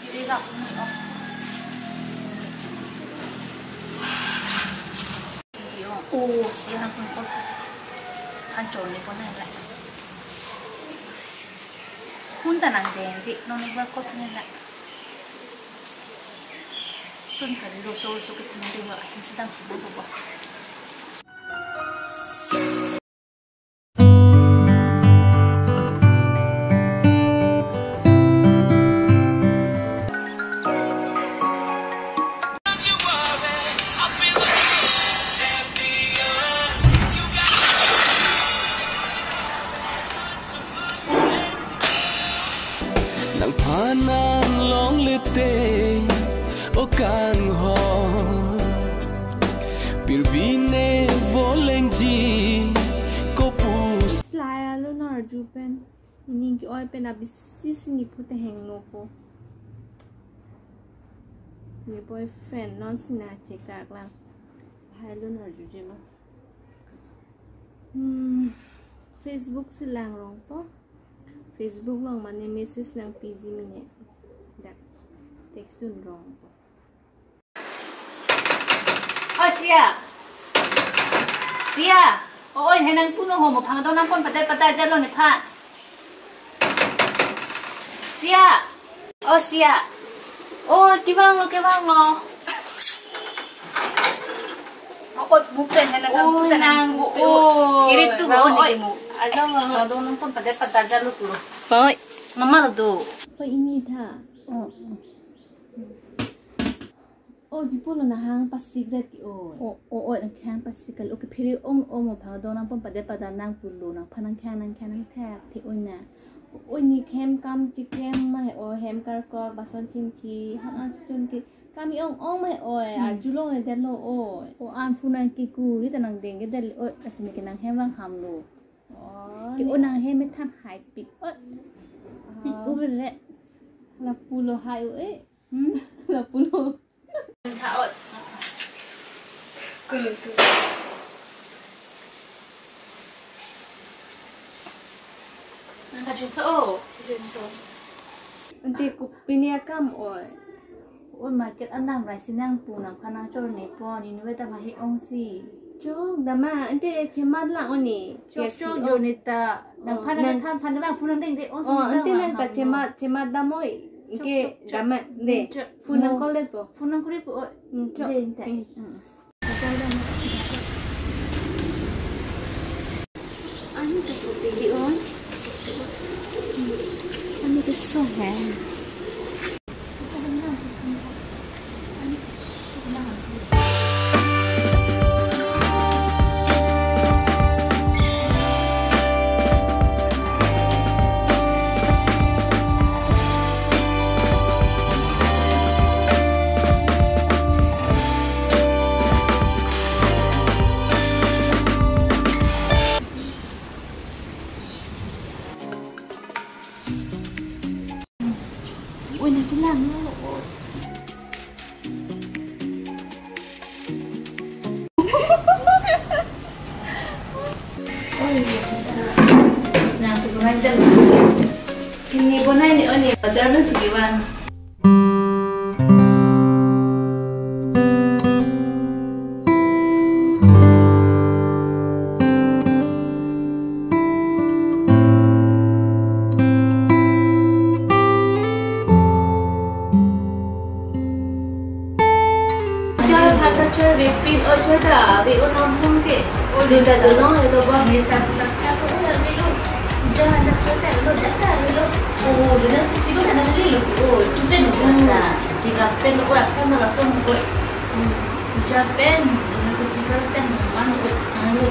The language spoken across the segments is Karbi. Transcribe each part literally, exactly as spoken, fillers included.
Iri la umi ong. Iri ong. Oh, si anak pun kok. Hancur ni pun nang la. Hun ta nang deng di, non ni pun kok ni la. Sun kali lo so so ke pun deng lo, ahem sedang pun deng lo. Nangphan nanglongle te, o kanghon. Pirbi ne volengji, kopus. Slai alo narju pen. Ini ke-oi pen abisi si nipu te hengno po. Ne boyfriend non si nangchekak lang. Hai lo narjuje ma. Hmm, Facebook si lang rong po. Facebook along mane message nangpiji mene. Dak text dun rong po. Oi, Sia. Sia. O, oi, henang puno ho, mo phangdong nangpon padet padet jalo nephan. Sia. O, Sia. O, kevang lo, kevang lo. Ako, bukan henang. O, kampung nang, tanang o, bupe, o. Iri tu, o, oi. Oi. Ada, mama. Phangdong nangpon padet padet jalo tu. Oi. Mama lo tu. Oi, ini tha. O, o. O, di pulo nang hang pasik ret ke, o. O, o, o, nang hang pasik kali. O, ke phiri ong, o, mo phangdong nangpon padet padet nang pulo, nangphan nang hang, nang hang, nang thap, the, o, na. O, ni hem kam chikem ma he, o, hem karkok, bason chingki, han an chun ke. Kam i ong ong ma he, o, hmm. Arjulong le det lo, o. O, an phu nang ke kuri ta nang deng ke det, o, asini ke nang hem vang ham lo. O, ke, ni o, nang hem me than hai pik, o. Ah. Ni u re. La pulo hai, o, e. Hmm, la pulo. Tha ot. Kulu, kulu. Nang kajut tha o. Kajut tha. Ante ko pini akam oi. Oi market anam rai sinang pu nangphan nangchor ne pon, inut ta mahi ong si. Chok dama, ante chemat lang oni. Chok, kersi chok, o. Jo ne ta. Nangphan, o, nang nang than phan bang phun nang deng de, o, o, si ante nang ta chemat, chemat dam oi. Chok, ike chok, chok. Dam de. Hmm, chok. Phun nang call de po. Phun nang kuri po, o. Hmm, chok. De, inte. Hmm. Hmm. Ani keso pili, o. Ani keso he. Oi, nang kelang lo. Oi, nang sekolah dan ini bonai ni, oni bajar dan sekiwan. Choi, pha ta choi, ve pin o choi ta, ve o nam hum ke. O, dun ta dun long, lo ba. Ni ta ta ta ko, o, ve lo. Ja na choi ta lo, ja ta lo. O, dun na festival na li. O, tu pen o ta. Ji ka pen o, a pen na la som ko. Puja pen, festival pen, man oi, ang oi.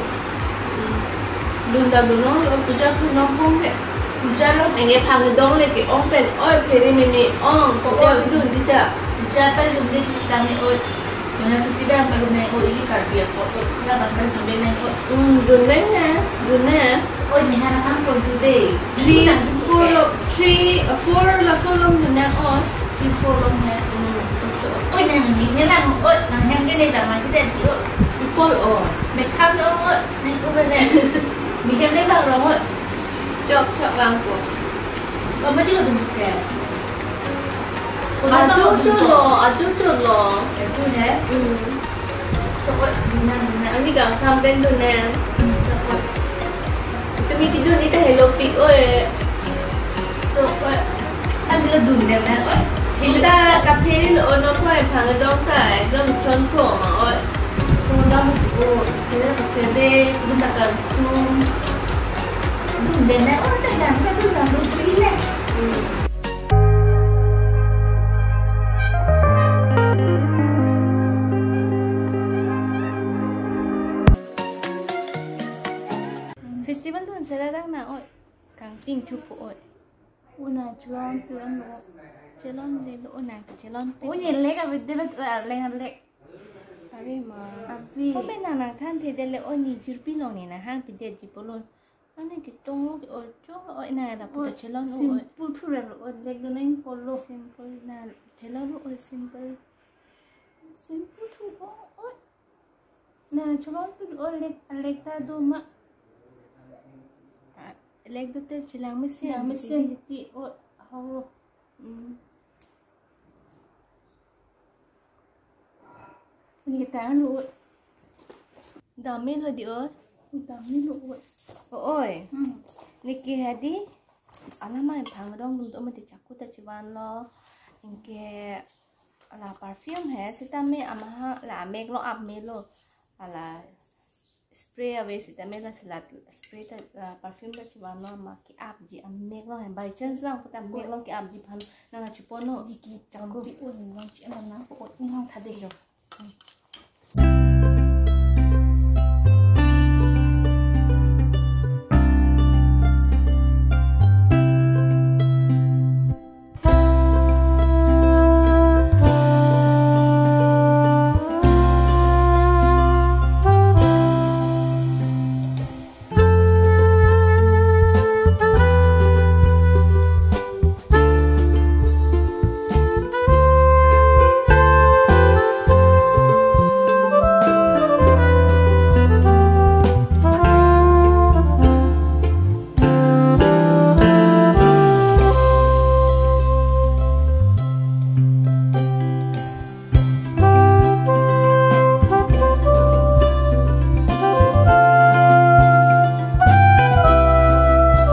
Dun ta dun long, puja pu nong pong ke. Puja lo, enge phang dong le ke ong pen, oi, phiri mimi ong, ko oi, dun di ta. Puja pen dun di pistang ni oi. Dun festival pen dun ne oi, ili Karbi ako, oi, na bang pen dun ne oi. Hmm, dun ne na, dun ne. Oi, ni hana hang pon tu de. Three, four lo, three, uh, four laso long dun ne oi. Three, four long ne. Oi, nang ni, ni lang, oi, nang hem ke ni bang, nang kita di, oi. People, oi. Mekham lo, oi, ni, oi, bele. Ni hem ni bang lo, oi. Chok, chok bang ko. Kamu juga dum ke? Ajo cholo, ajo cholo. Itu ya. Hmm. Coba dun nang, dun nang. Ani kangsam pen dun nang. Hmm. Coba. Itu mi tidur ni ta hello pik oi. Coba. Kan dilo dun nang na oi. Hita kaphe lo ono koi phang dong ta ekdom chon pro ma oi. So lam ko. Kere ko kere, dun ta kal sum. Dun den na, oh, ta dan ka dun dan dun tu ile. Festival dun sera dang na, oi. Kangting thupo, oi. Una chelon, chelon lo. Chelon le lo, una chelon pe. Unyi le ka bidde bet, oi, arleng arleng. Ave ma. Ave. Ko pe nang nangthan thedetlo, o ni jirpi long ni nanghang pidetji pulo. Ani ketong lo ke ojol lo, oi, na lapu ta chelon lo, oi. Simple thu ra lo, oi, lek do nang kolo. Simple na chelon lo, oi, simple. Simple thu, oi, oi. Na chelon thu, oi, lek, lek ta do ma. Ah, lek do te chelang mesen. Chelang mesen titi, oi, hau lo. Hmm. Ini kita anu. Dam-i lo di oi. Dam-i lo oi. O oi. Hmm. Neke hadi. Alama emphang dong dum dum mati chaku ta chevan lo. Anke la perfume he sitame amaha la mek lo ap me lo. Ala spray ave sitame la selat spray ta, la perfume ta chevan lo ma ke-apji amek lo he by chance lang puta mek lo ke-apji aphan nang achupo no. Di ke chaku. Bi un nang chi nang nang po ot nang thade jo.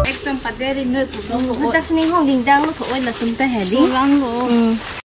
Ekdom paderi noi pu dong lo. Dak sini hong dingdang lo tho oi latum ta hedi. Solang lo. Hmm.